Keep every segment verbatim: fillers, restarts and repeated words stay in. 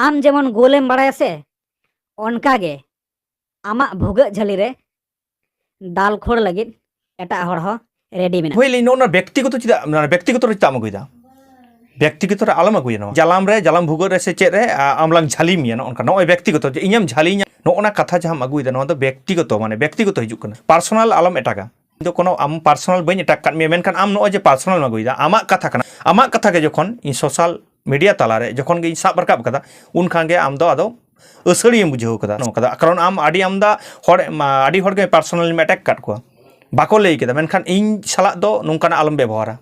ᱟᱢ ᱡᱮᱢᱚᱱ ᱜᱳᱞᱮᱢ ᱵᱟᱲᱟᱭᱟ ᱥᱮ, ᱚᱱᱠᱟ ᱜᱮ ᱟᱢᱟᱜ ᱵᱷᱩᱜᱟᱹᱜ ᱡᱷᱟᱹᱞᱤ ᱨᱮ ᱫᱟᱞ ᱠᱷᱳᱲ ᱞᱟᱹᱜᱤᱫ ᱮᱴᱟᱜ ᱦᱚᱲ ᱦᱚᱸ ᱨᱮᱰᱤ ᱢᱮᱱᱟᱜ᱾ ᱦᱳᱭ, ᱞᱟᱹᱭ ᱱᱚᱜᱼᱚ ᱱᱚᱣᱟ ᱵᱮᱠᱛᱤᱜᱚᱛᱚ ᱪᱮᱫᱟᱜ, ᱢᱟᱱᱮ ᱵᱮᱠᱛᱤᱜᱚᱛᱚ ᱨᱮ ᱪᱮᱫᱟᱜ ᱮᱢ ᱟᱹᱜᱩᱭᱮᱫᱟ? ᱵᱮᱠᱛᱤᱜᱚᱛᱚ ᱨᱮ ᱟᱞᱚᱢ ᱟᱹᱜᱩᱭᱟ᱾ ᱱᱚᱣᱟ ᱡᱟᱞᱟᱢ ᱨᱮ, ᱡᱟᱞᱟᱢ ᱵᱷᱩᱜᱟᱹᱜ ᱨᱮ ᱥᱮ ᱪᱮᱫ ᱨᱮ, ᱟ, ᱟᱢ ᱞᱟᱝ ᱡᱷᱟᱹᱞᱤ ᱢᱮᱭᱟ, ᱱᱚᱜᱼᱚ ᱱᱚᱝᱠᱟ᱾ ᱱᱚᱜᱼᱚᱭ ᱵᱮᱠᱛᱤᱜᱚᱛᱚ ᱡᱮ ᱤᱧᱮᱢ ᱡᱷᱟᱹᱞᱤᱧᱟ, ᱱᱚᱜᱼᱚ ᱱᱟ ᱠᱟᱛᱷᱟ ᱡᱟᱦᱟᱸᱢ ᱟᱹᱜᱩᱭᱮᱫᱟ, ᱱᱚᱣᱟ ᱫᱚ ᱵᱮᱠᱛᱤᱜᱚᱛᱚ, ᱢᱟᱱᱮ ᱵᱮᱠᱛᱤᱜᱚᱛᱚ ᱦᱤᱡᱩᱜ ᱠᱟᱱᱟ, ᱯᱟᱨᱥᱚᱱᱟᱞ ᱟᱞᱚᱢ ᱮᱴᱟᱜᱟ᱾ ᱤᱧ ᱫᱚ ᱠᱳᱱᱳ ᱟᱢ ᱯᱟᱨᱥᱚᱱᱟᱞ ᱵᱟᱹᱧ ᱮᱴᱟᱜ ᱠᱟᱫ ᱢᱮᱭᱟ, ᱢᱮᱱᱠᱷᱟᱱ ᱟᱢ ᱱᱚᱜᱼᱚᱭ ᱡᱮ ᱯᱟᱨᱥᱚᱱᱟᱞ ᱮᱢ ᱟᱹᱜᱩᱭᱮᱫᱟ, ᱟᱢᱟᱜ ᱠᱟᱛᱷᱟ ᱠᱟᱱᱟ, ᱟᱢᱟᱜ ᱠᱟᱛᱷᱟ ᱜᱮ ᱡᱚᱠᱷᱚᱱ ᱤᱧ ᱥᱳᱥᱟᱞ ᱢᱤᱰᱤᱭᱟ ᱛᱟᱞᱟᱨᱮ ᱡᱚᱠᱷᱚᱱ ᱜᱮ ᱤᱧ ᱥᱟᱵ ᱨᱟᱠᱟᱵ ᱠᱟᱫᱟ, ᱩᱱ ᱠᱷᱟᱱ ᱜᱮ ᱟᱢ ᱫᱚ ᱟᱫᱚ ᱟᱹᱥᱟᱹᱲᱤᱭᱟᱹᱢ ᱵᱩᱡᱷᱟᱹᱣ ᱠᱟᱫᱟ᱾ ᱱᱚᱝᱠᱟ ᱫᱚ, ᱠᱟᱨᱚᱱ ᱟᱢ ᱟᱹᱰᱤ ᱟᱢᱫᱟ ᱦᱚᱲ, ᱢᱟ, ᱟᱹᱰᱤ ᱦᱚᱲ ᱜᱮ ᱯᱟᱨᱥᱚᱱᱟᱞ ᱮᱢ ᱮᱴᱮᱠ ᱠᱟᱫ ᱠᱚᱣᱟ, ᱵᱟᱠᱚ ᱞᱟᱹᱭ ᱠᱮᱫᱟ, ᱢᱮᱱᱠᱷᱟᱱ ᱤᱧ ᱥᱟᱞᱟᱜ ᱫᱚ ᱱᱚᱝᱠᱟᱱᱟᱜ ᱟᱞᱚᱢ ᱵᱮᱵᱚᱦᱟᱨᱟ᱾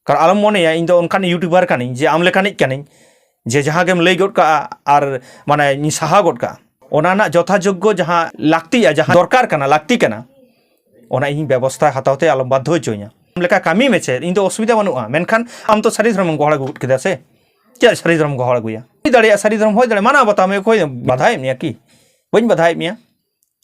ᱠᱟᱨᱚᱱ ᱟᱞᱚᱢ ᱢᱚᱱᱮᱭᱟ ᱤᱧ ᱫᱚ ᱚᱱᱠᱟᱱ ᱤᱭᱩᱴᱩᱵᱟᱨ ᱠᱟᱹᱱᱟᱹᱧ ᱡᱮ ᱟᱢ ᱞᱮᱠᱟᱱᱤᱡ ᱠᱟᱹᱱᱟᱹᱧ, ᱡᱮ ᱡᱟᱦᱟᱸ ᱜᱮᱢ ᱞᱟᱹᱭ ᱜᱚᱫ ᱠᱟᱜᱼᱟ ᱟᱨ, ᱢᱟᱱᱮ, ᱤᱧ ᱥᱟᱦᱟ ᱜᱚᱫ ᱠᱟᱜᱼᱟ᱾ ᱚᱱᱟ ᱨᱮᱱᱟᱜ ᱡᱚᱛᱷᱟᱡᱳᱜᱽᱜᱚ ᱡᱟᱦᱟᱸ ᱞᱟᱹᱠᱛᱤᱜᱼᱟ, ᱡᱟᱦᱟᱸ ᱫᱚᱨᱠᱟᱨ ᱠᱟᱱᱟ, ᱞᱟᱹᱠᱛᱤ ᱠᱟᱱᱟ, ᱚᱱᱟ ᱤᱧ ᱵᱮᱵᱚᱥᱛᱷᱟ ᱦᱟᱛᱟᱣ ᱛᱮ ᱟᱞᱚᱢ ᱵᱟᱫᱽᱫᱷᱚ ᱦᱚᱪᱚᱧᱟ᱾ ᱟᱢ ᱞᱮᱠᱟ ᱠᱟᱹᱢᱤ ᱢᱮ ᱪᱮᱫ, ᱤᱧ ᱫᱚ ᱚᱥᱩᱵᱤᱫᱷᱟ ᱵᱟᱹᱱᱩᱜᱼᱟ, ᱢᱮᱱᱠᱷᱟᱱ ᱟᱢ ᱛᱚ ᱥᱟᱹᱨᱤ ᱫᱷᱚᱨᱚᱢᱮᱢ ᱜᱚᱦᱚᱲ ᱟᱹᱜᱩ ᱜᱚᱫ ᱠᱮᱫᱟ ᱥᱮ? ᱪᱮᱫ ᱥᱟᱹᱨᱤ ᱫᱷᱚᱨᱚᱢ ᱜᱚᱦᱚᱲ ᱟᱹᱜᱩᱭᱟ? ᱦᱩᱭ ᱫᱟᱲᱮᱭᱟᱜᱼᱟ, ᱥᱟᱹᱨᱤ ᱫᱷᱚᱨᱚᱢ ᱦᱩᱭ ᱫᱟᱲᱮᱭᱟᱜᱼᱟ, ᱢᱟᱱᱟᱣ ᱵᱟᱛᱟᱣ ᱢᱮ, ᱚᱠᱚᱭ ᱵᱟᱫᱷᱟᱭᱮᱫ ᱢᱮᱭᱟ ᱠᱤ? ᱵᱟᱹᱧ ᱵᱟᱫᱷᱟᱭᱮᱫ ᱢᱮᱭᱟ᱾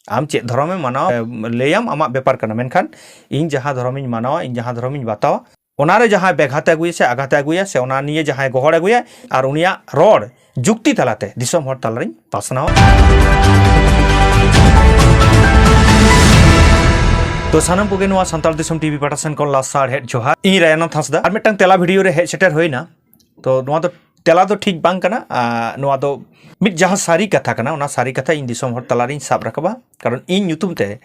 ᱟᱢ ᱪᱮᱫ ᱫᱷᱚᱨᱚᱢᱮᱢ ᱢᱟᱱᱟᱣᱟ, ᱞᱟᱹᱭᱟᱢ, ᱟᱢᱟᱜ ᱵᱮᱯᱟᱨ ᱠᱟᱱᱟ, ᱢᱮᱱᱠᱷᱟᱱ ᱤᱧ ᱡᱟᱦᱟᱸ ᱫᱷᱚᱨᱚᱢᱤᱧ ᱢᱟᱱᱟᱣᱟ, ᱤᱧ ᱡᱟᱦᱟᱸ ᱫᱷᱚᱨᱚᱢᱤᱧ ᱵᱟᱛᱟᱣᱟ, ᱚᱱᱟᱨᱮ ᱡᱟᱦᱟᱸᱭ ᱵᱮᱜᱷᱟᱛᱮ ᱟᱹᱜᱩᱭᱟ ᱥᱮ ᱟᱜᱷᱟᱛᱮ ᱟᱹᱜᱩᱭᱟ ᱥᱮ ᱚᱱᱟ ᱱᱤᱭᱮ ᱡᱟᱦᱟᱸᱭ ᱜᱚᱦᱚᱲ ᱟᱹᱜᱩᱭᱟ ᱟᱨ ᱩᱱᱤᱭᱟᱜ ᱨᱚᱲ ᱡᱩᱠᱛᱤ ᱛᱟᱞᱟᱛᱮ ᱫᱤᱥᱚᱢ ᱦᱚᱲ ᱛᱟᱞᱟᱨᱤᱧ ᱯᱟᱥᱱᱟᱣᱟ᱾ ᱛᱚ ᱥᱟᱱᱟᱢ ᱠᱚᱜᱮ ᱱᱚᱣᱟ ᱥᱟᱱᱛᱟᱲ ᱫᱤᱥᱚᱢ ᱴᱤᱵᱷᱤ ᱯᱟᱦᱴᱟ ᱥᱮᱱ ᱠᱷᱚᱱ ᱞᱟᱥᱟᱲᱦᱮᱫ ᱡᱚᱦᱟᱨ᱾ ᱤᱧ ᱨᱟᱭᱱᱟᱛᱷ ᱦᱟᱸᱥᱫᱟ ᱟᱨ ᱢᱤᱫᱴᱟᱝ ᱛᱮᱞᱟ ᱵᱷᱤᱰᱤᱭᱳ ᱨᱮ ᱦᱮᱡ ᱥᱮᱴᱮᱨ ᱦᱩᱭᱱᱟ᱾ ᱛᱚ ᱱᱚᱣᱟ ᱫᱚ ᱛᱮᱞᱟ ᱫᱚ ᱴᱷᱤᱠ ᱵᱟᱝ ᱠᱟᱱᱟ᱾ ᱟᱸ, ᱱᱚᱣᱟ ᱫᱚ ᱢᱤᱫ ᱡᱟᱦᱟᱸ ᱥᱟᱹᱨᱤ ᱠᱟᱛᱷᱟ ᱠᱟᱱᱟ, ᱚᱱᱟ ᱥᱟᱹᱨᱤ ᱠᱟᱛᱷᱟ ᱤᱧ ᱫᱤᱥᱚᱢ ᱦᱚᱲ ᱛᱟᱞᱟᱨᱤᱧ ᱥᱟᱵ ᱨᱟᱠᱟᱵᱟ᱾ ᱠᱟᱨᱚᱱ ᱤᱧ ᱧᱩᱛᱩᱢ ᱛᱮ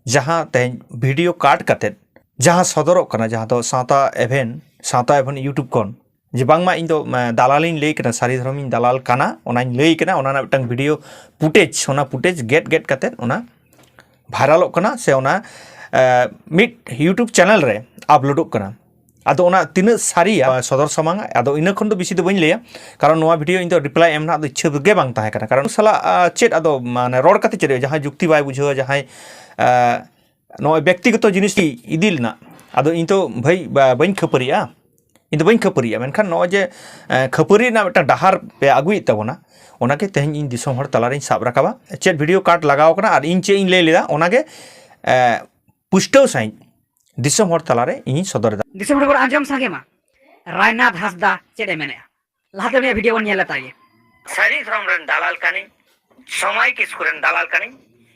ᱡᱟᱦᱟᱸ ᱛᱮᱦᱮᱧ ᱵᱷᱤᱰᱤᱭᱳ ᱠᱟᱴ ᱠᱟᱛᱮᱫ ᱡᱟᱦᱟᱸ ᱥᱚᱫᱚᱨᱚᱜ ᱠᱟᱱᱟ, ᱡᱟᱦᱟᱸ ᱫᱚ ᱥᱟᱶᱛᱟ ᱮᱵᱷᱮᱱ, ᱥᱟᱶᱛᱟ ᱮᱵᱷᱮᱱ ᱤᱭᱩᱴᱩᱵᱽ ᱠᱷᱚᱱ, ᱡᱮ ᱵᱟᱝᱢᱟ ᱤᱧ ᱫᱚ, ᱢᱟ, ᱫᱟᱞᱟᱞᱤᱧ ᱞᱟᱹᱭ ᱠᱟᱱᱟ, ᱥᱟᱹᱨᱤ ᱫᱷᱚᱨᱚᱢᱤᱧ ᱫᱟᱞᱟᱞ ᱠᱟᱱᱟ, ᱚᱱᱟᱧ ᱞᱟᱹᱭ ᱠᱟᱱᱟ, ᱚᱱᱟ ᱨᱮᱱᱟᱜ ᱢᱤᱫᱴᱟᱝ ᱵᱷᱤᱰᱤᱭᱳ ᱯᱷᱩᱴᱮᱡᱽ, ᱚᱱᱟ ᱯᱷᱩᱴᱮᱡᱽ ᱜᱮᱫ ᱜᱮᱫ ᱠᱟᱛᱮᱫ ᱚᱱᱟ ᱵᱷᱟᱭᱨᱟᱞᱚᱜ ᱠᱟᱱᱟ ᱥᱮ ᱚᱱᱟ, ᱮ, ᱢᱤᱫ ᱭᱩᱴᱩᱵᱽ ᱪᱮᱱᱮᱞ ᱨᱮ ᱟᱯᱞᱳᱰᱚᱜ ᱠᱟᱱᱟ᱾ ᱟᱫᱚ ᱚᱱᱟ ᱛᱤᱱᱟᱹᱜ ᱥᱟᱹᱨᱤᱭᱟ, ᱥᱚᱫᱚᱨ ᱥᱟᱢᱟᱝ, ᱟᱫᱚ ᱤᱱᱟᱹ ᱠᱷᱚᱱ ᱫᱚ ᱵᱮᱥᱤ ᱫᱚ ᱵᱟᱹᱧ ᱞᱟᱹᱭᱟ, ᱠᱟᱨᱚᱱ ᱱᱚᱣᱟ ᱵᱷᱤᱰᱤᱭᱳ ᱤᱧ ᱫᱚ ᱨᱤᱯᱞᱟᱭ ᱮᱢ ᱨᱮᱱᱟᱜ ᱫᱚ ᱤᱪᱪᱷᱟᱹ ᱜᱮ ᱵᱟᱝ ᱛᱟᱦᱮᱸ ᱠᱟᱱᱟ, ᱠᱟᱨᱚᱱ ᱥᱟᱞᱟᱜ, ᱟ, ᱪᱮᱫ ᱟᱫᱚ, ᱢᱟᱱᱮ, ᱨᱚᱲ ᱠᱟᱛᱮ ᱪᱮᱫ ᱦᱩᱭᱩᱜᱼᱟ? ᱡᱟᱦᱟᱸᱭ ᱡᱩᱠᱛᱤ ᱵᱟᱭ ᱵᱩᱡᱷᱟᱹᱣᱟ, ᱡᱟᱦᱟᱸᱭ, ᱟ, ᱱᱚᱜᱼᱚᱭ ᱵᱮᱠᱛᱤᱜᱚᱛᱚ ᱡᱤᱱᱤᱥ ᱤᱫᱤ ᱨᱮᱱᱟᱜ, ᱟᱫᱚ ᱤᱧ ᱛᱚ ᱵᱷᱟᱹᱭ ᱵᱟ-, ᱵᱟᱹᱧ ᱠᱷᱟᱹᱯᱟᱹᱨᱤᱜᱼᱟ, ᱤᱧ ᱫᱚ ᱵᱟᱹᱧ ᱠᱷᱟᱹᱯᱟᱹᱨᱤᱜᱼᱟ, ᱢᱮᱱᱠᱷᱟᱱ ᱱᱚᱜᱼᱚᱭ ᱡᱮ, ᱮ, ᱠᱷᱟᱹᱯᱟᱹᱨᱤ ᱨᱮᱱᱟᱜ ᱢᱤᱫᱴᱟᱝ ᱰᱟᱦᱟᱨ ᱯᱮ ᱟᱹᱜᱩᱭᱮᱫ ᱛᱟᱵᱚᱱᱟ, ᱚᱱᱟᱜᱮ ᱛᱮᱦᱮᱧ ᱤᱧ ᱫᱤᱥᱚᱢ ᱦᱚᱲ ᱛᱟᱞᱟᱨᱤᱧ ᱥᱟᱵ ᱨᱟᱠᱟᱵᱟ᱾ ᱪᱮᱫ ᱵᱷᱤᱰᱤᱭᱳ ᱠᱟᱴ ᱞᱟᱜᱟᱣ ᱠᱟᱱᱟ ᱟᱨ ᱤᱧ ᱪᱮᱫ ᱤᱧ ᱞᱟᱹᱭ ᱞᱮᱫᱟ, ᱚᱱᱟᱜᱮ, ᱮ, ᱯᱩᱥᱴᱟᱹᱣ ᱥᱟᱺᱦᱤᱡ ᱫᱤᱥᱚᱢ ᱦᱚᱲ ᱛᱟᱞᱟᱨᱮ ᱤᱧᱤᱧ ᱥᱚᱫᱚᱨ ᱮᱫᱟ᱾ ᱫᱤᱥᱚᱢ ᱦᱚᱲ ᱵᱚᱱ ᱟᱸᱡᱚᱢ ᱥᱟᱸᱜᱮ ᱢᱟ, ᱨᱟᱭᱱᱟᱛᱷ ᱦᱟᱸᱥᱫᱟ ᱪᱮᱫ ᱮ ᱢᱮᱱᱮᱫᱼᱟ᱾ ᱞᱟᱦᱟᱛᱮ ᱩᱱᱤᱭᱟᱜ ᱵᱷᱤᱰᱤᱭᱳ ᱵᱚᱱ ᱧᱮᱞ ᱞᱮᱛᱟᱭ ᱜᱮ᱾ ᱥᱟᱹᱨᱤ ᱫᱷᱚᱨᱚᱢ ᱨᱮᱱ ᱫᱟᱞᱟᱞ ᱠᱟᱹᱱᱟᱹᱧ, ᱥᱚᱢᱟᱭ ᱠᱤᱥᱠᱩ ᱨᱮᱱ ᱫᱟᱞᱟᱞ ᱠᱟᱹᱱᱟᱹᱧ,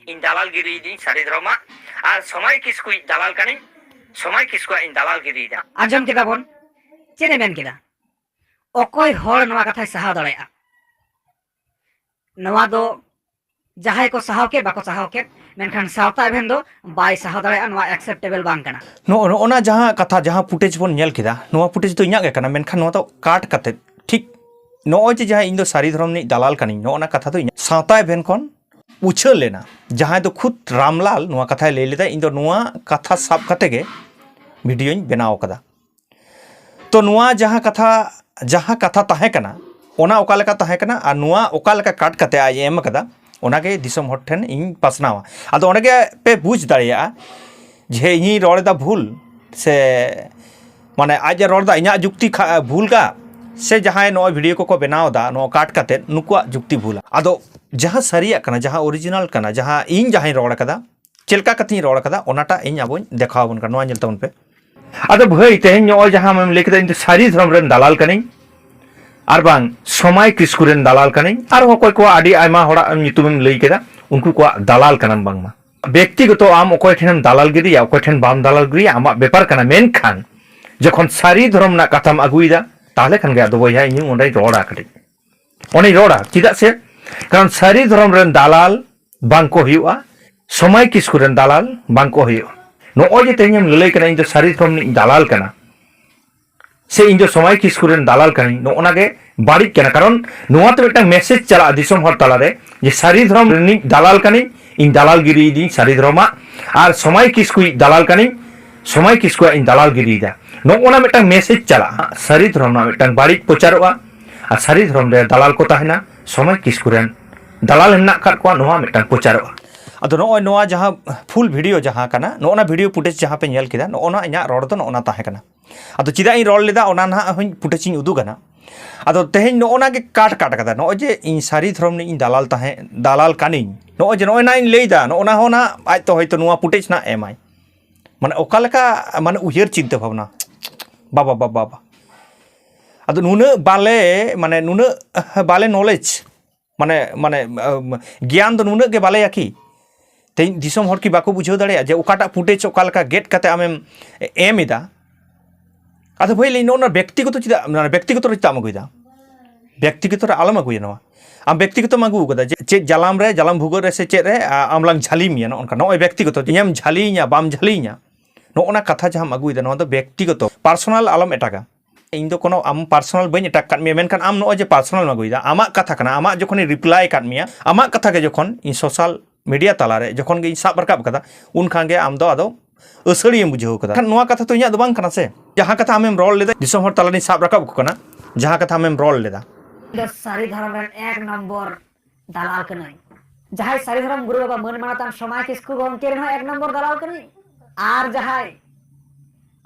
ᱤᱧ ᱫᱟᱞᱟᱞ ᱜᱤᱨᱤᱭᱤᱫᱟᱹᱧ ᱥᱟᱹᱨᱤ ᱫᱷᱚᱨᱚᱢᱟᱜ, ᱟᱨ ᱥᱚᱢᱟᱭ ᱠᱤᱥᱠᱩᱭᱤᱡ ᱫᱟᱞᱟᱞ ᱠᱟᱹᱱᱟᱹᱧ, ᱥᱚᱢᱟᱭ ᱠᱤᱥᱠᱩᱣᱟᱜ ᱤᱧ ᱫᱟᱞᱟᱞ ᱜᱤᱨᱤᱭᱮᱫᱟ᱾ ᱟᱸᱡᱚᱢ ᱠᱮᱫᱟ ᱵᱚᱱ, ᱪᱮᱫ ᱮ ᱢᱮᱱ ᱠᱮᱫᱟ? ᱚᱠᱚᱭ ᱦᱚᱲ ᱱᱚᱣᱟ ᱠᱟᱛᱷᱟᱭ ᱥᱟᱦᱟᱣ ᱫᱟᱲᱮᱭᱟᱜᱼᱟ? ᱱᱚᱣᱟ ᱫᱚ ᱡᱟᱦᱟᱸᱭ ᱠᱚ ᱥᱟᱦᱟᱣ ᱠᱮᱫ, ᱵᱟᱠᱚ ᱥᱟᱦᱟᱣ ᱠᱮᱫ, ᱢᱮᱱᱠᱷᱟᱱ ᱥᱟᱶᱛᱟ ᱮᱵᱷᱮᱱ ᱫᱚ ᱵᱟᱭ ᱥᱟᱦᱟᱣ ᱫᱟᱲᱮᱭᱟᱜᱼᱟ, ᱱᱚᱣᱟ acceptable ᱵᱟᱝ ᱠᱟᱱᱟ᱾ ᱱᱚᱜᱼᱚ ᱱᱚᱜᱼᱚ ᱱᱟ ᱡᱟᱦᱟᱸ ᱠᱟᱛᱷᱟ, ᱡᱟᱦᱟᱸ footage ᱵᱚᱱ ᱧᱮᱞ ᱠᱮᱫᱟ, ᱱᱚᱣᱟ footage ᱫᱚ ᱤᱧᱟᱹᱜ ᱜᱮ ᱠᱟᱱᱟ, ᱢᱮᱱᱠᱷᱟᱱ ᱱᱚᱣᱟ ᱫᱚ cut ᱠᱟᱛᱮᱫ, ᱴᱷᱤᱠ ᱱᱚᱜᱼᱚᱭ ᱡᱮ ᱡᱟᱦᱟᱸ ᱤᱧ ᱫᱚ ᱥᱟᱹᱨᱤ ᱫᱷᱚᱨᱚᱢ ᱨᱤᱱᱤᱡ ᱫᱟᱞᱟᱞ ᱠᱟᱹᱱᱟᱹᱧ, ᱱᱚᱜᱼᱚ ᱱᱟ ᱠᱟᱛᱷᱟ ᱫᱚ ᱤᱧᱟᱹᱜ ᱥᱟᱶᱛᱟ ᱮᱵᱷᱮᱱ ᱠᱷᱚᱱ ᱩᱪᱷᱟᱹᱱ ᱞᱮᱱᱟ, ᱡᱟᱦᱟᱸᱭ ᱫᱚ ᱠᱷᱩᱫ ᱨᱟᱢᱞᱟᱞ ᱱᱚᱣᱟ ᱠᱟᱛᱷᱟᱭ ᱞᱟᱹᱭ ᱞᱮᱫᱟ, ᱤᱧ ᱫᱚ ᱱᱚᱣᱟ ᱠᱟᱛᱷᱟ ᱥᱟᱵ ᱠᱟᱛᱮ ᱜᱮ videoᱧ ᱵᱮᱱᱟᱣ ᱠᱟᱫᱟ᱾ ᱛᱚ ᱱᱚᱣᱟ ᱡᱟᱦᱟᱸ ᱠᱟᱛᱷᱟ, ᱡᱟᱦᱟᱸ ᱠᱟᱛᱷᱟ ᱛᱟᱦᱮᱸ ᱠᱟᱱᱟ, ᱚᱱᱟ ᱚᱠᱟ ᱞᱮᱠᱟ ᱛᱟᱦᱮᱸ ᱠᱟᱱᱟ ᱟᱨ ᱱᱚᱣᱟ ᱚᱠᱟ ᱞᱮᱠᱟ cut ᱠᱟᱛᱮ ᱟᱡ ᱮ ᱮᱢ ᱠᱟᱫᱟ, ᱚᱱᱟᱜᱮ ᱫᱤᱥᱚᱢ ᱦᱚᱲ ᱴᱷᱮᱱ ᱤᱧ ᱯᱟᱥᱱᱟᱣᱟ᱾ ᱟᱫᱚ ᱚᱸᱰᱮ ᱜᱮ ᱯᱮ ᱵᱩᱡᱽ ᱫᱟᱲᱮᱭᱟᱜᱼᱟ ᱡᱮ ᱤᱧᱤᱧ ᱨᱚᱲ ᱮᱫᱟ ᱵᱷᱩᱞ, ᱥᱮ ᱢᱟᱱᱮ ᱟᱡ ᱮ ᱨᱚᱲ ᱮᱫᱟ ᱤᱧᱟᱹᱜ ᱡᱩᱠᱛᱤ ᱠᱷᱟ-, ᱵᱷᱩᱞ ᱜᱟ, ᱥᱮ ᱡᱟᱦᱟᱸᱭ ᱱᱚᱜᱼᱚᱭ video ᱠᱚᱠᱚ ᱵᱮᱱᱟᱣ ᱮᱫᱟ ᱱᱚᱣᱟ cut ᱠᱟᱛᱮ, ᱱᱩᱠᱩᱣᱟᱜ ᱡᱩᱠᱛᱤ ᱵᱷᱩᱞᱟ᱾ ᱟᱫᱚ ᱡᱟᱦᱟᱸ ᱥᱟᱹᱨᱤᱭᱟᱜ ᱠᱟᱱᱟ, ᱡᱟᱦᱟᱸ original ᱠᱟᱱᱟ, ᱡᱟᱦᱟᱸ ᱤᱧ ᱡᱟᱦᱟᱸᱧ ᱨᱚᱲ ᱠᱟᱫᱟ, ᱪᱮᱫ ᱞᱮᱠᱟ ᱠᱟᱛᱮᱧ ᱨᱚᱲ ᱠᱟᱫᱟ, ᱚᱱᱟᱴᱟᱜ ᱤᱧ ᱟᱵᱚᱧ ᱫᱮᱠᱷᱟᱣ ᱟᱵᱚᱱ ᱠᱟᱱᱟ᱾ ᱱᱚᱣᱟ ᱧᱮᱞ ᱛᱟᱵᱚᱱ ᱯᱮ᱾ ᱟᱫᱚ ᱵᱷᱟᱹᱭ, ᱛᱮᱦᱮᱧ ᱱᱚᱜᱼᱚᱭ ᱡᱟᱦᱟᱸ ᱟᱢᱮᱢ ᱞᱟᱹᱭ ᱠᱮᱫᱟ, ᱤᱧ ᱫᱚ ᱥᱟᱹᱨᱤ ᱫᱷᱚᱨᱚᱢ ᱨᱮᱱ ᱫᱟᱞᱟᱞ ᱠᱟᱹᱱᱟᱹᱧ, ᱟᱨ ᱵᱟᱝ ᱥᱚᱢᱟᱭ ᱠᱤᱥᱠᱩ ᱨᱮᱱ ᱫᱟᱞᱟᱞ ᱠᱟᱹᱱᱟᱹᱧ, ᱟᱨ ᱚᱠᱚᱭ ᱠᱚᱣᱟᱜ ᱟᱹᱰᱤ ᱟᱭᱢᱟ ᱦᱚᱲᱟᱜ ᱧᱩᱛᱩᱢᱮᱢ ᱞᱟᱹᱭ ᱠᱮᱫᱟ, ᱩᱱᱠᱩ ᱠᱚᱣᱟᱜ ᱫᱟᱞᱟᱞ ᱠᱟᱱᱟᱢ ᱵᱟᱝᱢᱟ᱾ ᱵᱮᱠᱛᱤᱜᱚᱛᱚ ᱟᱢ ᱚᱠᱚᱭ ᱴᱷᱮᱱᱮᱢ ᱫᱟᱞᱟᱞ ᱜᱤᱨᱤᱭᱟ, ᱚᱠᱚᱭ ᱴᱷᱮᱱ ᱵᱟᱢ ᱫᱟᱞᱟᱞ ᱜᱤᱨᱤᱭᱟ, ᱟᱢᱟᱜ ᱵᱮᱯᱟᱨ ᱠᱟᱱᱟ, ᱢᱮᱱᱠᱷᱟᱱ ᱡᱚᱠᱷᱚᱱ ᱥᱟᱹᱨᱤ ᱫᱷᱚᱨᱚᱢ ᱨᱮᱱᱟᱜ ᱠᱟᱛᱷᱟᱢ ᱟᱹᱜᱩᱭᱮᱫᱟ, ᱛᱟᱦᱞᱮ ᱠᱷᱟᱱ ᱜᱮ ᱟᱫᱚ ᱵᱚᱭᱦᱟ ᱤᱧ ᱚᱸᱰᱮᱧ ᱨᱚᱲᱟ ᱠᱟᱹᱴᱤᱡ᱾ ᱚᱸᱰᱮᱧ ᱨᱚᱲᱟ, ᱪᱮᱫᱟᱜ ᱥᱮ ᱠᱟᱨᱚᱱ ᱥᱟᱹᱨᱤ ᱫᱷᱚᱨᱚᱢ ᱨᱮᱱ ᱫᱟᱞᱟᱞ ᱵᱟᱝ ᱠᱚ ᱦᱩᱭᱩᱜᱼᱟ, ᱥᱚᱢᱟᱭ ᱠᱤᱥᱠᱩ ᱨᱮᱱ ᱫᱟᱞᱟᱞ ᱵᱟᱝ ᱠᱚ ᱦᱩᱭᱩᱜᱼᱟ᱾ ᱱᱚᱜᱼᱚᱭ ᱡᱮ ᱛᱮᱦᱮᱧᱮᱢ ᱞᱟᱹᱞᱟᱹᱭ ᱠᱟᱱᱟ, ᱤᱧ ᱫᱚ ᱥᱟᱹᱨᱤ ᱫᱷᱚᱨᱚᱢ ᱨᱤᱱᱤᱡ ᱫᱟᱞᱟᱞ ᱠᱟᱱᱟ, ᱥᱮ ᱤᱧ ᱫᱚ ᱥᱚᱢᱟᱭ ᱠᱤᱥᱠᱩ ᱨᱮᱱ ᱫᱟᱞᱟᱞ ᱠᱟᱹᱱᱟᱹᱧ, ᱱᱚᱜᱼᱚ ᱱᱟ ᱜᱮ ᱵᱟᱹᱲᱤᱡ ᱠᱟᱱᱟ᱾ ᱠᱟᱨᱚᱱ ᱱᱚᱣᱟ ᱛᱮ ᱢᱤᱫᱴᱟᱝ message ᱪᱟᱞᱟᱜᱼᱟ ᱫᱤᱥᱚᱢ ᱦᱚᱲ ᱛᱟᱞᱟᱨᱮ ᱡᱮ ᱥᱟᱹᱨᱤ ᱫᱷᱚᱨᱚᱢ ᱨᱤᱱᱤᱡ ᱫᱟᱞᱟᱞ ᱠᱟᱹᱱᱟᱹᱧ, ᱤᱧ ᱫᱟᱞᱟᱞ ᱜᱤᱨᱤᱭᱤᱫᱟᱹᱧ ᱥᱟᱹᱨᱤ ᱫᱷᱚᱨᱚᱢᱟᱜ, ᱟᱨ ᱥᱚᱢᱟᱭ ᱠᱤᱥᱠᱩᱭᱤᱡ ᱫᱟᱞᱟᱞ ᱠᱟᱹᱱᱟᱹᱧ, ᱥᱚᱢᱟᱭ ᱠᱤᱥᱠᱩᱣᱟᱜ ᱤᱧ ᱫᱟᱞᱟᱞ ᱜᱤᱨᱤᱭᱮᱫᱟ᱾ ᱱᱚᱜᱼᱚ ᱱᱟ ᱢᱤᱫᱴᱟᱝ message ᱪᱟᱞᱟᱜᱼᱟ, ᱥᱟᱹᱨᱤ ᱫᱷᱚᱨᱚᱢ ᱨᱮᱱᱟᱜ ᱢᱤᱫᱴᱟᱝ ᱵᱟᱹᱲᱤᱡ ᱯᱨᱚᱪᱟᱨᱚᱜᱼᱟ, ᱟᱨ ᱥᱟᱹᱨᱤ ᱫᱷᱚᱨᱚᱢ ᱨᱮ ᱫᱟᱞᱟᱞ ᱠᱚ ᱛᱟᱦᱮᱱᱟ, ᱥᱚᱢᱟᱭ ᱠᱤᱥᱠᱩ ᱨᱮᱱ ᱫᱟᱞᱟᱞ ᱦᱮᱱᱟᱜ ᱟᱠᱟᱫ ᱠᱚᱣᱟ, ᱱᱚᱣᱟ ᱢᱤᱫᱴᱟᱝ ᱯᱨᱚᱪᱟᱨᱚᱜᱼᱟ᱾ ᱟᱫᱚ ᱱᱚᱜᱼᱚᱭ ᱱᱚᱣᱟ ᱡᱟᱦᱟᱸ full video ᱡᱟᱦᱟᱸ ᱠᱟᱱᱟ, ᱱᱚᱜᱼᱚ ᱱᱟ video footage ᱡᱟᱦᱟᱸ ᱯᱮ ᱧᱮᱞ ᱠᱮᱫᱟ, ᱱᱚᱜᱼᱚ ᱱᱟ ᱤᱧᱟᱹᱜ ᱨᱚᱲ ᱫᱚ ᱱᱚᱜᱼᱚ ᱱᱟ ᱛᱟᱦᱮᱸ ᱠᱟᱱᱟ᱾ ᱟᱫᱚ ᱪᱮᱫᱟᱜ ᱤᱧ ᱨᱚᱲ ᱞᱮᱫᱟ, ᱚᱱᱟ ᱱᱟᱦᱟᱜ ᱦᱚᱸᱧ footage ᱤᱧ ᱩᱫᱩᱜᱟ ᱱᱟᱜ᱾ ᱟᱫᱚ ᱛᱮᱦᱮᱧ ᱱᱚᱜᱼᱚ ᱱᱟ ᱜᱮ cut, cut ᱠᱟᱫᱟ᱾ ᱱᱚᱜᱼᱚᱭ ᱡᱮ ᱤᱧ ᱥᱟᱹᱨᱤ ᱫᱷᱚᱨᱚᱢ ᱨᱤᱱᱤᱡ ᱤᱧ ᱫᱟᱞᱟᱞ ᱛᱟᱦᱮᱸ, ᱫᱟᱞᱟᱞ ᱠᱟᱹᱱᱟᱹᱧ, ᱱᱚᱜᱼᱚᱭ ᱡᱮ ᱱᱚᱜᱼᱚᱭ ᱱᱟ ᱤᱧ ᱞᱟᱹᱭᱫᱟ, ᱱᱚᱜᱼᱚ ᱱᱟ ᱦᱚᱸ ᱱᱟᱜ ᱟᱡ ᱛᱚ ᱦᱚᱭᱛᱳ ᱱᱚᱣᱟ footage ᱱᱟᱜ ᱮᱢᱟᱭ᱾ ᱢᱟᱱᱮ ᱚᱠᱟ ᱞᱮᱠᱟ, ᱢᱟᱱᱮ ᱩᱭᱦᱟᱹᱨ ᱪᱤᱱᱛᱟᱹ ᱵᱷᱟᱵᱽᱱᱟ, ᱵᱟᱵᱟ, ᱵᱟᱵᱟ, ᱵᱟᱵᱟ᱾ ᱟᱫᱚ ᱱᱩᱱᱟᱹᱜ ᱵᱟᱞᱮ, ᱢᱟᱱᱮ ᱱᱩᱱᱟᱹᱜ ᱵᱟᱞᱮ ᱱᱚᱞᱮᱡᱽ, ᱢᱟᱱᱮ ᱢᱟᱱᱮ ᱜᱮᱭᱟᱱ ᱫᱚ ᱱᱩᱱᱟᱹᱜ ᱜᱮ ᱵᱟᱞᱮᱭᱟ ᱠᱤ? ᱛᱮᱦᱮᱧ ᱫᱤᱥᱚᱢ ᱦᱚᱲ ᱠᱤ ᱵᱟᱠᱚ ᱵᱩᱡᱷᱟᱹᱣ ᱫᱟᱲᱮᱭᱟᱜᱼᱟ ᱡᱮ ᱚᱠᱟᱴᱟᱜ ᱯᱷᱩᱴᱮᱡᱽ ᱚᱠᱟ ᱞᱮᱠᱟ ᱜᱮᱫ ᱠᱟᱛᱮ ᱟᱢᱮᱢ ᱮᱢ ᱮᱫᱟ? ᱟᱫᱚ ᱵᱷᱟᱹᱭ ᱞᱟᱹᱭ, ᱱᱚᱜᱼᱚ ᱱᱚᱣᱟ ᱵᱮᱠᱛᱤᱜᱚᱛᱚ ᱪᱮᱫᱟᱜ, ᱢᱟᱱᱮ ᱵᱮᱠᱛᱤᱜᱚᱛᱚ ᱨᱮ ᱪᱮᱫᱟᱜ ᱮᱢ ᱟᱹᱜᱩᱭᱮᱫᱟ? ᱵᱮᱠᱛᱤᱜᱚᱛᱚ ᱨᱮ ᱟᱞᱚᱢ ᱟᱹᱜᱩᱭᱟ ᱱᱚᱣᱟ᱾ ᱟᱢ ᱵᱮᱠᱛᱤᱜᱚᱛᱚᱢ ᱟᱹᱜᱩ ᱠᱟᱫᱟ ᱡᱮ ᱪᱮᱫ ᱡᱟᱞᱟᱢ ᱨᱮ, ᱡᱟᱞᱟᱢ ᱵᱷᱩᱜᱟᱹᱜ ᱨᱮ ᱥᱮ ᱪᱮᱫ ᱨᱮ, ᱟ-, ᱟᱢ ᱞᱟᱝ ᱡᱷᱟᱹᱞᱤ ᱢᱮᱭᱟ, ᱱᱚᱜᱼᱚ ᱱᱚᱝᱠᱟ᱾ ᱱᱚᱜᱼᱚᱭ ᱵᱮᱠᱛᱤᱜᱚᱛᱚ, ᱤᱧᱮᱢ ᱡᱷᱟᱹᱞᱤᱭᱤᱧᱟ, ᱵᱟᱢ ᱡᱷᱟᱹᱞᱤᱭᱤᱧᱟ, ᱱᱚᱜᱼᱚ ᱱᱟ ᱠᱟᱛᱷᱟ ᱡᱟᱦᱟᱸᱢ ᱟᱹᱜᱩᱭᱮᱫᱟ, ᱱᱚᱣᱟ ᱫᱚ ᱵᱮᱠᱛᱤᱜᱚᱛᱚ, ᱯᱟᱨᱥᱚᱱᱟᱞ ᱟᱞᱚᱢ ᱮᱴᱟᱜᱟ᱾ ᱤᱧ ᱫᱚ ᱠᱳᱱᱳ ᱟᱢ ᱯᱟᱨᱥᱚᱱᱟᱞ ᱵᱟᱹᱧ ᱮᱴᱟᱜ ᱠᱟᱫ ᱢᱮᱭᱟ, ᱢᱮᱱᱠᱷᱟᱱ ᱟᱢ ᱱᱚᱜᱼᱚᱭ ᱡᱮ ᱯᱟᱨᱥᱚᱱᱟᱞ ᱮᱢ ᱟᱹᱜᱩᱭᱮᱫᱟ, ᱟᱢᱟᱜ ᱠᱟᱛᱷᱟ ᱠᱟᱱᱟ, ᱟᱢᱟᱜ ᱡᱚᱠᱷᱚᱱᱤᱧ ᱨᱤᱯᱞᱟᱭ ᱠᱟᱫ ᱢᱮᱭᱟ, ᱟᱢᱟᱜ ᱠᱟᱛᱷᱟ ᱜᱮ ᱡᱚᱠᱷᱚᱱ ᱤᱧ ᱥᱳᱥᱟᱞ ᱢᱤᱰᱤᱭᱟ ᱛᱟᱞᱟᱨᱮ ᱡᱚᱠᱷᱚᱱ ᱜᱮ ᱤᱧ ᱥᱟᱵ ᱨᱟᱠᱟᱵ ᱠᱟᱫᱟ, ᱩᱱ ᱠᱷᱟᱱ ᱜᱮ ᱟᱢ ᱫᱚ ᱟᱫᱚ ᱟᱹᱥᱟᱹᱲᱤᱭᱟᱹᱢ ᱵᱩᱡᱷᱟᱹᱣ ᱠᱟᱫᱟ᱾ ᱠᱷᱟᱱ ᱱᱚᱣᱟ ᱠᱟᱛᱷᱟ ᱛᱚ ᱤᱧᱟᱹᱜ ᱫᱚ ᱵᱟᱝ ᱠᱟᱱᱟ ᱥᱮ᱾ ᱡᱟᱦᱟᱸ ᱠᱟᱛᱷᱟ ᱟᱢᱮᱢ ᱨᱚᱲ ᱞᱮᱫᱟ, ᱫᱤᱥᱚᱢ ᱦᱚᱲ ᱛᱟᱞᱟᱨᱤᱧ ᱥᱟᱵ ᱨᱟᱠᱟᱵ ᱠᱚ ᱠᱟᱱᱟ, ᱡᱟᱦᱟᱸ ᱠᱟᱛᱷᱟ ᱟᱢᱮᱢ ᱨᱚᱲ ᱞᱮᱫᱟ᱾ ᱤᱧ ᱫᱚ ᱥᱟᱹᱨᱤ ᱫᱷᱚᱨᱚᱢ ᱨᱮᱱ ᱮᱠ ᱱᱚᱢᱵᱚᱨ ᱫᱟᱞᱟᱞ ᱠᱟᱹᱱᱟᱹᱧ᱾ ᱡᱟᱦᱟᱸᱭ ᱥᱟᱹᱨᱤ ᱫᱷᱚᱨᱚᱢ ᱜᱩᱨᱩ ᱵᱟᱵᱟ ᱢᱟᱹᱱ ᱢᱟᱱᱚᱛᱟᱱ ᱥᱚᱢᱟᱭ ᱠᱤᱥᱠᱩ ᱜᱚᱢᱠᱮ ᱨᱮᱱ ᱦᱚᱸ ᱮᱠ ᱱᱚᱢᱵᱚᱨ ᱫᱟᱞᱟᱞ ᱠᱟᱹᱱᱟᱹᱧ᱾ ᱟᱨ ᱡᱟᱦᱟᱸᱭ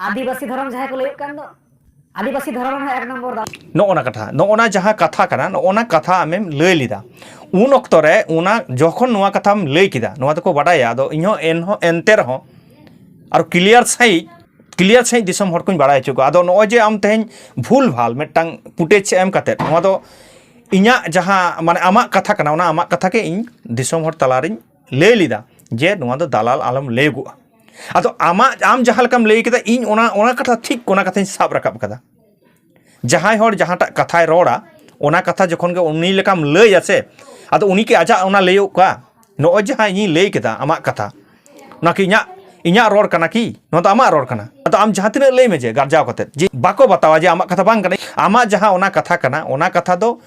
ᱟᱹᱫᱤᱵᱟᱹᱥᱤ ᱫᱷᱚᱨᱚᱢ ᱡᱟᱦᱟᱸᱭ ᱠᱚ ᱞᱟᱹᱭᱚᱜ ᱠᱟᱱ ᱫᱚ, ᱟᱹᱫᱤᱵᱟᱹᱥᱤ ᱫᱷᱚᱨᱚᱢ ᱨᱮᱱ ᱦᱚᱸ ᱮᱠ ᱱᱚᱢᱵᱚᱨ ᱫᱟᱞᱟᱞ᱾ ᱱᱚᱜᱼᱚ ᱱᱟ ᱠᱟᱛᱷᱟ, ᱱᱚᱜᱼᱚ ᱱᱟ ᱡᱟᱦᱟᱸ ᱠᱟᱛᱷᱟ ᱠᱟᱱᱟ, ᱱᱚᱜᱼᱚ ᱱᱟ ᱠᱟᱛᱷᱟ ᱟᱢᱮᱢ ᱞᱟᱹᱭ ᱞᱮᱫᱟ᱾ ᱩᱱ ᱚᱠᱛᱚ ᱨᱮ ᱚᱱᱟ ᱡᱚᱠᱷᱚᱱ ᱱᱚᱣᱟ ᱠᱟᱛᱷᱟᱢ ᱞᱟᱹᱭ ᱠᱮᱫᱟ, ᱱᱚᱣᱟ ᱫᱚᱠᱚ ᱵᱟᱰᱟᱭᱟ, ᱟᱫᱚ ᱤᱧᱦᱚᱸ ᱮᱱᱦᱚᱸ ᱮᱱᱛᱮ ᱨᱮᱦᱚᱸ ᱟᱨᱚ ᱠᱞᱤᱭᱟᱨ ᱥᱟᱺᱦᱤᱡ, ᱠᱞᱤᱭᱟᱨ ᱥᱟᱺᱦᱤᱡ ᱫᱤᱥᱚᱢ ᱦᱚᱲ ᱠᱚᱧ ᱵᱟᱲᱟᱭ ᱦᱚᱪᱚ ᱠᱚᱣᱟ᱾ ᱟᱫᱚ ᱱᱚᱜᱼᱚᱭ ᱡᱮ ᱟᱢ ᱛᱮᱦᱮᱧ ᱵᱷᱩᱞ ᱵᱷᱟᱞ ᱢᱤᱫᱴᱟᱝ ᱯᱷᱩᱴᱮᱡᱽ ᱮᱢ ᱠᱟᱛᱮᱫ, ᱱᱚᱣᱟ ᱫᱚ ᱤᱧᱟᱹᱜ ᱡᱟᱦᱟᱸ, ᱢᱟᱱᱮ, ᱟᱢᱟᱜ ᱠᱟᱛᱷᱟ ᱠᱟᱱᱟ, ᱚᱱᱟ ᱟᱢᱟᱜ ᱠᱟᱛᱷᱟ ᱜᱮ ᱤᱧ ᱫᱤᱥᱚᱢ ᱦᱚᱲ ᱛᱟᱞᱟᱨᱤᱧ ᱞᱟᱹᱭ ᱞᱮᱫᱟ ᱡᱮ ᱱᱚᱣᱟ ᱫᱚ ᱫᱟᱞᱟᱞ ᱟᱞᱚᱢ ᱞᱟᱹᱭᱟᱹᱜᱚᱜᱼᱟ᱾ ᱟᱫᱚ ᱟᱢᱟᱜ, ᱟᱢ ᱡᱟᱦᱟᱸ ᱞᱮᱠᱟᱢ ᱞᱟᱹᱭ ᱠᱮᱫᱟ, ᱤᱧ ᱚᱱᱟ, ᱚᱱᱟ ᱠᱟᱛᱷᱟ ᱴᱷᱤᱠ, ᱚᱱᱟ ᱠᱟᱛᱷᱟᱧ ᱥᱟᱵ ᱨᱟᱠᱟᱵ ᱠᱟᱫᱟ᱾ ᱡᱟᱦᱟᱸᱭ ᱦᱚᱲ ᱡᱟᱦᱟᱸᱴᱟᱜ ᱠᱟᱛᱷᱟᱭ ᱨᱚᱲᱟ, ᱚᱱᱟ ᱠᱟᱛᱷᱟ ᱡᱚᱠᱷᱚᱱ ᱜᱮ ᱩᱱᱤ ᱞᱮᱠᱟᱢ ᱞᱟᱹᱭᱟ ᱥᱮ, ᱟᱫᱚ ᱩᱱᱤ ᱠᱤ ᱟᱡᱟᱜ ᱚᱱᱟ ᱞᱟᱹᱭᱚᱜ ᱠᱟ? ᱱᱚᱜᱼᱚᱭ ᱡᱟᱦᱟᱸ ᱤᱧᱤᱧ ᱞᱟᱹᱭ ᱠᱮᱫᱟ ᱟᱢᱟᱜ ᱠᱟᱛᱷᱟ, ᱚᱱᱟ ᱠᱤ ᱤᱧᱟᱹᱜ, ᱤᱧᱟᱹᱜ ᱨᱚᱲ ᱠᱟᱱᱟ ᱠᱤ? ᱱᱚᱣᱟ ᱫᱚ ᱟᱢᱟᱜ ᱨᱚᱲ ᱠᱟᱱᱟ᱾ ᱟᱫᱚ ᱟᱢ ᱡᱟᱦᱟᱸ ᱛᱤᱱᱟᱹᱜ ᱞᱟᱹᱭ ᱢᱮ ᱡᱮ ᱜᱟᱨᱡᱟᱣ ᱠᱟᱛᱮᱫ, ᱡᱮ ᱵᱟᱠᱚ ᱵᱟᱛᱟᱣᱟ ᱡᱮ ᱟᱢᱟᱜ ᱠᱟᱛᱷᱟ ᱵᱟᱝ ᱠᱟᱱᱟ, ᱟᱢᱟᱜ ᱡᱟᱦᱟᱸ ᱚᱱᱟ ᱠᱟᱛᱷᱟ ᱠᱟᱱᱟ, ᱚᱱᱟ ᱠᱟᱛᱷᱟ ᱫᱚ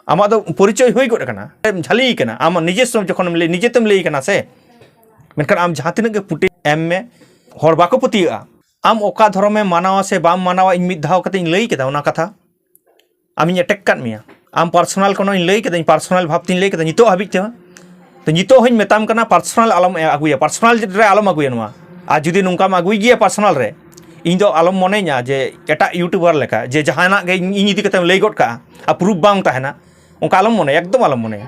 ᱟᱢᱟᱜ ᱫᱚ ᱯᱚᱨᱤᱪᱚᱭ ᱦᱩᱭ ᱜᱚᱫ ᱠᱟᱱᱟ, ᱮᱢ ᱡᱷᱟᱹᱞᱤ ᱠᱟᱱᱟ᱾ ᱟᱢ ᱱᱤᱡᱮᱥᱥᱚ ᱡᱚᱠᱷᱚᱱᱮᱢ ᱞᱟᱹᱭ, ᱱᱤᱡᱮᱛᱮᱢ ᱞᱟᱹᱭ ᱠᱟᱱᱟ ᱥᱮ, ᱢᱮᱱᱠᱷᱟᱱ ᱟᱢ ᱡᱟᱦᱟᱸ ᱛᱤᱱᱟᱹᱜ ᱜᱮ ᱯᱩᱴᱤ ᱮᱢ ᱢᱮ, ᱦᱚᱲ ᱵᱟᱠᱚ ᱯᱟᱹᱛᱭᱟᱹᱜᱼᱟ᱾ ᱟᱢ ᱚᱠᱟ ᱫᱷᱚᱨᱚᱢᱮᱢ ᱢᱟᱱᱟᱣᱟ ᱥᱮ ᱵᱟᱢ ᱢᱟᱱᱟᱣᱟ, ᱤᱧ ᱢᱤᱫ ᱫᱷᱟᱣ ᱠᱟᱛᱮ ᱤᱧ ᱞᱟᱹᱭ ᱠᱮᱫᱟ ᱚᱱᱟ ᱠᱟᱛᱷᱟ, ᱟᱢᱤᱧ ᱮᱴᱮᱠ ᱠᱟᱫ ᱢᱮᱭᱟ᱾ ᱟᱢ ᱯᱟᱨᱥᱚᱱᱟᱞ ᱠᱳᱱᱳᱧ ᱞᱟᱹᱭ ᱠᱮᱫᱟᱹᱧ, ᱯᱟᱨᱥᱚᱱᱟᱞ ᱵᱷᱟᱵᱽ ᱛᱤᱧ ᱞᱟᱹᱭ ᱠᱮᱫᱟ ᱱᱤᱛᱚᱜ ᱦᱟᱹᱵᱤᱡ ᱛᱮᱦᱚᱸ᱾ ᱛᱚ ᱱᱤᱛᱚᱜ ᱦᱚᱸᱧ ᱢᱮᱛᱟᱢ ᱠᱟᱱᱟ, ᱯᱟᱨᱥᱚᱱᱟᱞ ᱟᱞᱚᱢ ᱟᱹᱜᱩᱭᱟ, ᱯᱟᱨᱥᱚᱱᱟᱞ ᱨᱮ ᱟᱞᱚᱢ ᱟᱹᱜᱩᱭᱟ ᱱᱚᱣᱟ᱾ ᱟᱨ ᱡᱩᱫᱤ ᱱᱚᱝᱠᱟᱢ ᱟᱹᱜᱩᱭ ᱜᱮᱭᱟ ᱯᱟᱨᱥᱚᱱᱟᱞ ᱨᱮ, ᱤᱧ ᱫᱚ ᱟᱞᱚᱢ ᱢᱚᱱᱮᱧᱟ ᱡᱮ ᱮᱴᱟᱜ ᱤᱭᱩᱴᱩᱵᱟᱨ ᱞᱮᱠᱟ ᱡᱮ ᱡᱟᱦᱟᱱᱟᱜ ᱜᱮ ᱤᱧ, ᱤᱧ ᱤᱫᱤ ᱠᱟᱛᱮᱢ ᱞᱟᱹᱭ ᱜᱚᱫ ᱠᱟᱜᱼᱟ ᱟᱨ ᱯᱨᱩᱯᱷ ᱵᱟᱝ ᱛᱟᱦᱮᱱᱟ, ᱚᱱᱠᱟ ᱟᱞᱚᱢ ᱢᱚᱱᱮᱭᱟ, ᱮᱠᱫᱚᱢ ᱟᱞᱚᱢ ᱢᱚᱱᱮᱭᱟ᱾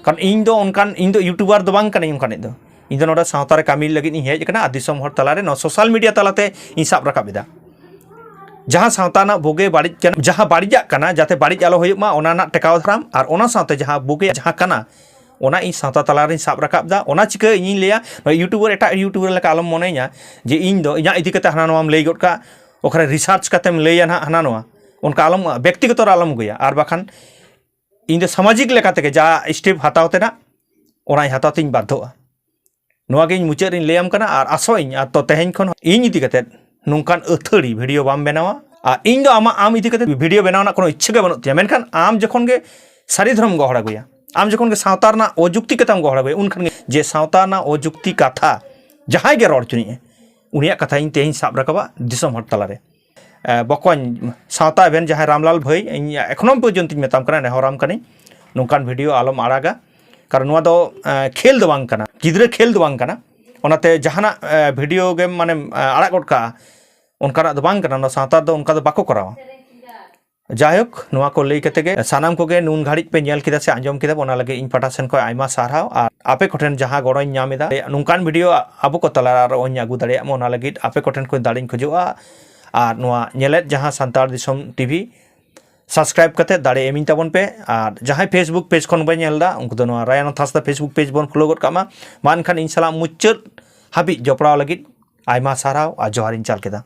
ᱠᱟᱨᱚᱱ ᱤᱧ ᱫᱚ ᱚᱱᱠᱟᱱ, ᱤᱧ ᱫᱚ ᱤᱭᱩᱴᱩᱵᱟᱨ ᱫᱚ ᱵᱟᱝ ᱠᱟᱹᱱᱟᱹᱧ ᱚᱱᱠᱟᱱᱤᱡ ᱫᱚ᱾ ᱤᱧ ᱫᱚ ᱱᱚᱰᱮ ᱥᱟᱶᱛᱟ ᱨᱮ ᱠᱟᱹᱢᱤ ᱞᱟᱹᱜᱤᱫ ᱤᱧ ᱦᱮᱡ ᱟᱠᱟᱱᱟ ᱟᱨ ᱫᱤᱥᱚᱢ ᱦᱚᱲ ᱛᱟᱞᱟᱨᱮ ᱱᱚᱣᱟ ᱥᱳᱥᱟᱞ ᱢᱤᱰᱤᱭᱟ ᱛᱟᱞᱟᱛᱮ ᱤᱧ ᱥᱟᱵ ᱨᱟᱠᱟᱵ ᱮᱫᱟ᱾ ᱡᱟᱦᱟᱸ ᱥᱟᱶᱛᱟ ᱨᱮᱱᱟᱜ ᱵᱩᱜᱤ ᱵᱟᱹᱲᱤᱡ ᱠᱟᱱᱟ, ᱡᱟᱦᱟᱸ ᱵᱟᱹᱲᱤᱡᱟᱜ ᱠᱟᱱᱟ, ᱡᱟᱛᱮ ᱵᱟᱹᱲᱤᱡ ᱟᱞᱚ ᱦᱩᱭᱩᱜ ᱢᱟ, ᱚᱱᱟ ᱨᱮᱱᱟᱜ ᱴᱮᱠᱟᱣ ᱫᱟᱨᱟᱢ, ᱟᱨ ᱚᱱᱟ ᱥᱟᱶᱛᱮ ᱡᱟᱦᱟᱸ ᱵᱩᱜᱤ ᱡᱟᱦᱟᱸ ᱠᱟᱱᱟ, ᱚᱱᱟ ᱤᱧ ᱥᱟᱶᱛᱟ ᱛᱟᱞᱟᱨᱤᱧ ᱥᱟᱵ ᱨᱟᱠᱟᱵ ᱮᱫᱟ᱾ ᱚᱱᱟ ᱪᱤᱠᱟᱹ ᱤᱧᱤᱧ ᱞᱟᱹᱭᱟ, ᱱᱚᱣᱟ YouTuber, ᱮᱴᱟᱜ YouTuber ᱞᱮᱠᱟ ᱟᱞᱚᱢ ᱢᱚᱱᱮᱧᱟ ᱡᱮ ᱤᱧ ᱫᱚ ᱤᱧᱟᱹᱜ ᱤᱫᱤ ᱠᱟᱛᱮ ᱦᱟᱱᱟ ᱱᱚᱣᱟᱢ ᱞᱟᱹᱭ ᱜᱚᱫ ᱠᱟᱜ, ᱚᱠᱟᱨᱮ research ᱠᱟᱛᱮᱢ ᱞᱟᱹᱭᱟ ᱱᱟᱦᱟᱜ ᱦᱟᱱᱟ ᱱᱚᱣᱟ, ᱚᱱᱠᱟ ᱟᱞᱚᱢ, ᱵᱮᱠᱛᱤᱜᱚᱛᱚ ᱨᱮ ᱟᱞᱚᱢ ᱟᱹᱜᱩᱭᱟ᱾ ᱟᱨ ᱵᱟᱠᱷᱟᱱ ᱤᱧ ᱫᱚ ᱥᱟᱢᱟᱡᱤᱠ ᱞᱮᱠᱟ ᱛᱮᱜᱮ ᱡᱟ step ᱦᱟᱛᱟᱣ ᱛᱮᱱᱟᱜ, ᱚᱱᱟᱧ ᱦᱟᱛᱟᱣ ᱛᱮᱧ ᱵᱟᱫᱽᱫᱷᱚᱜᱼᱟ᱾ ᱱᱚᱣᱟ ᱜᱮ ᱤᱧ ᱢᱩᱪᱟᱹᱫ ᱨᱤᱧ ᱞᱟᱹᱭᱟᱢ ᱠᱟᱱᱟ, ᱟᱨ ᱟᱥᱚᱜ ᱟᱹᱧ, ᱟᱨ ᱛᱚ ᱛᱮᱦᱮᱧ ᱠᱷᱚᱱ ᱤᱧ ᱤᱫᱤ ᱠᱟᱛᱮ ᱱᱚᱝᱠᱟᱱ ᱟᱹᱛᱷᱟᱹᱲᱤ video ᱵᱟᱢ ᱵᱮᱱᱟᱣᱟ᱾ ᱟᱨ ᱤᱧ ᱫᱚ ᱟᱢᱟᱜ, ᱟᱢ ᱤᱫᱤ ᱠᱟᱛᱮ video ᱵᱮᱱᱟᱣ ᱨᱮᱱᱟᱜ ᱠᱳᱱᱳ ᱤᱪᱪᱷᱟᱹ ᱜᱮ ᱵᱟᱹᱱᱩᱜ ᱛᱤᱧᱟ, ᱢᱮᱱᱠᱷᱟᱱ ᱟᱢ ᱡᱚᱠᱷᱚᱱ ᱜᱮ ᱥᱟᱹᱨᱤ ᱫᱷᱚᱨᱚᱢ ᱜᱚᱦᱚᱲ ᱟᱹᱜᱩᱭᱟ, ᱟᱢ ᱡᱚᱠᱷᱚᱱ ᱜᱮ ᱥᱟᱶᱛᱟ ᱨᱮᱱᱟᱜ ᱚᱡᱩᱠᱛᱤ ᱠᱟᱛᱷᱟᱢ ᱜᱚᱦᱚᱲ ᱟᱹᱜᱩᱭᱟ, ᱩᱱᱠᱷᱟᱱ ᱜᱮ ᱡᱮ ᱥᱟᱶᱛᱟ ᱨᱮᱱᱟᱜ ᱚᱡᱩᱠᱛᱤ ᱠᱟᱛᱷᱟ ᱡᱟᱦᱟᱸᱭ ᱜᱮ ᱨᱚᱲ ᱦᱚᱪᱚᱱᱤᱡᱼᱮ, ᱩᱱᱤᱭᱟᱜ ᱠᱟᱛᱷᱟ ᱤᱧ ᱛᱮᱦᱮᱧ ᱥᱟᱵ ᱨᱟᱠᱟᱵᱟ ᱫᱤᱥᱚᱢ ᱦᱚᱲ ᱛᱟᱞᱟᱨᱮ᱾ ᱮ, ᱵᱚᱠᱚᱧ ᱥᱟᱶᱛᱟ ᱮᱵᱷᱮᱱ ᱡᱟᱦᱟᱸᱭ ᱨᱟᱢᱞᱟᱞ ᱵᱷᱟᱹᱭ, ᱤᱧ ᱮᱠᱷᱚᱱᱚ ᱯᱚᱨᱡᱚᱱᱛᱚᱧ ᱢᱮᱛᱟᱢ ᱠᱟᱱᱟ, ᱱᱮᱦᱚᱨᱟᱢ ᱠᱟᱹᱱᱟᱹᱧ, ᱱᱚᱝᱠᱟᱱ video ᱟᱞᱚᱢ ᱟᱲᱟᱜᱟ᱾ ᱠᱟᱨᱚᱱ ᱱᱚᱣᱟ ᱫᱚ, ᱮ, ᱠᱷᱮᱞ ᱫᱚ ᱵᱟᱝ ᱠᱟᱱᱟ, ᱜᱤᱫᱽᱨᱟᱹ ᱠᱷᱮᱞ ᱫᱚ ᱵᱟᱝ ᱠᱟᱱᱟ᱾ ᱚᱱᱟᱛᱮ ᱡᱟᱦᱟᱱᱟᱜ, ᱮ, video ᱜᱮᱢ ᱢᱟᱱᱮᱢ, ᱮ, ᱟᱲᱟᱜ ᱜᱚᱫ ᱠᱟᱜᱼᱟ, ᱚᱱᱠᱟᱱᱟᱜ ᱫᱚ ᱵᱟᱝ ᱠᱟᱱᱟ᱾ ᱱᱚᱣᱟ ᱥᱟᱶᱛᱟ ᱨᱮᱫᱚ ᱚᱱᱠᱟ ᱫᱚ ᱵᱟᱠᱚ ᱠᱚᱨᱟᱣᱟ᱾ ᱡᱟᱭᱦᱳᱠ, ᱱᱚᱣᱟ ᱠᱚ ᱞᱟᱹᱭ ᱠᱟᱛᱮ ᱜᱮ ᱥᱟᱱᱟᱢ ᱠᱚᱜᱮ ᱱᱩᱱ ᱜᱷᱟᱹᱲᱤᱡ ᱯᱮ ᱧᱮᱞ ᱠᱮᱫᱟ ᱥᱮ ᱟᱸᱡᱚᱢ ᱠᱮᱫᱟ, ᱚᱱᱟ ᱞᱟᱹᱜᱤᱫ ᱤᱧ ᱯᱟᱦᱴᱟ ᱥᱮᱱ ᱠᱷᱚᱱ ᱟᱭᱢᱟ ᱥᱟᱨᱦᱟᱣ᱾ ᱟᱨ ᱟᱯᱮ ᱠᱚᱴᱷᱮᱱ ᱡᱟᱦᱟᱸ ᱜᱚᱲᱚᱧ ᱧᱟᱢ ᱮᱫᱟ, ᱱᱚᱝᱠᱟᱱ video ᱟᱵᱚ ᱠᱚ ᱛᱟᱞᱟ ᱨᱮ ᱟᱨᱚᱧ ᱟᱹᱜᱩ ᱫᱟᱲᱮᱭᱟᱜ ᱢᱟ, ᱚᱱᱟ ᱞᱟᱹᱜᱤᱫ ᱟᱯᱮ ᱠᱚᱴᱷᱮᱱ ᱠᱷᱚᱱ ᱫᱟᱲᱮᱧ ᱠᱷᱚᱡᱚᱜᱼᱟ᱾ ᱟᱨ ᱱᱚᱣᱟ ᱧᱮᱞᱮᱫ ᱡᱟᱦᱟᱸ ᱥᱟᱱᱛᱟᱲ ᱫᱤᱥᱚᱢ TV, subscribe ᱠᱟᱛᱮ ᱫᱟᱲᱮ ᱮᱢᱤᱧ ᱛᱟᱵᱚᱱ ᱯᱮ᱾ ᱟᱨ ᱡᱟᱦᱟᱸᱭ Facebook page ᱠᱷᱚᱱ ᱯᱮ ᱧᱮᱞ ᱮᱫᱟ, ᱩᱱᱠᱩ ᱫᱚ ᱱᱚᱣᱟ ᱨᱟᱭᱟᱱᱟᱛᱷ ᱦᱟᱸᱥᱫᱟ Facebook page ᱵᱚᱱ follow ᱜᱚᱫ ᱠᱟᱜ ᱢᱟ᱾ ᱢᱟ ᱮᱱᱠᱷᱟᱱ ᱤᱧ ᱥᱟᱞᱟᱜ ᱢᱩᱪᱟᱹᱫ ᱦᱟᱹᱵᱤᱡ ᱡᱚᱯᱲᱟᱣ ᱞᱟᱹᱜᱤᱫ ᱟᱭᱢᱟ ᱥᱟᱨᱦᱟᱣ ᱟᱨ ᱡᱚᱦᱟᱨᱤᱧ ᱪᱟᱞ ᱠᱮᱫᱟ᱾